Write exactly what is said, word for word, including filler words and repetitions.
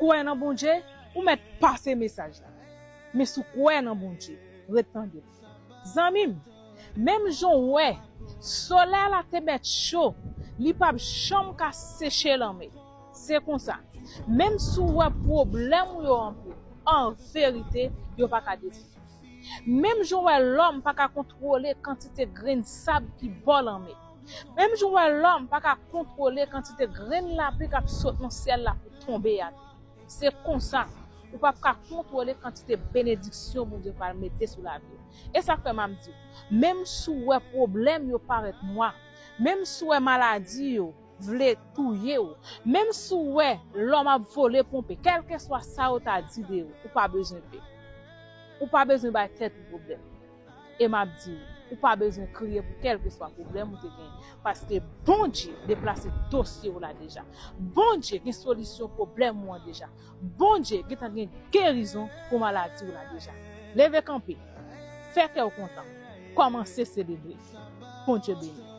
Kwè nan Bondye, ou mèt pase mesaj la. Men si w kwè nan Bondye, ret tande l. Zanmi m, menm jan w wè solèy la te mèt cho, li p ap janm ka seche lanmè. Se konsa, menm si w wè pwoblèm ou yo anpil, an verite, yo pa ka detwi. Menm jan w wè lòm pa ka kontwole kantite grenn sab ki bò lanmè, menm jan w wè lòm pa ka kontwole kantite grenn lapli k ap sot nan syèl la pou tonbe atè, se konsa, ou p ap ka kontwole kantite benediksyon Bondye pral mete sou lavi w. E sa k fè m ap di w, menm si w wè pwoblèm yo parèt nwa, menm si w wè maladi yo vle touye w, menm si w wè lòm ap vole ponpe, kèlkeswa sa yo ta di de ou, ou pa bezwen pè. Ou pa bezwen bay tèt ou pwoblèm. E m ap di w, ou pa bezwen kriye pou kèlkeswa pwoblèm ou te genyen, paske Bondye deplase dosye w la deja. Bondye gen solisyon pwoblèm ou an deja. Bondye gentan gen gerizon pou maladi w la deja. Leve kanpe, fè kè w kontan, kòmanse selebre. Bondye beni w.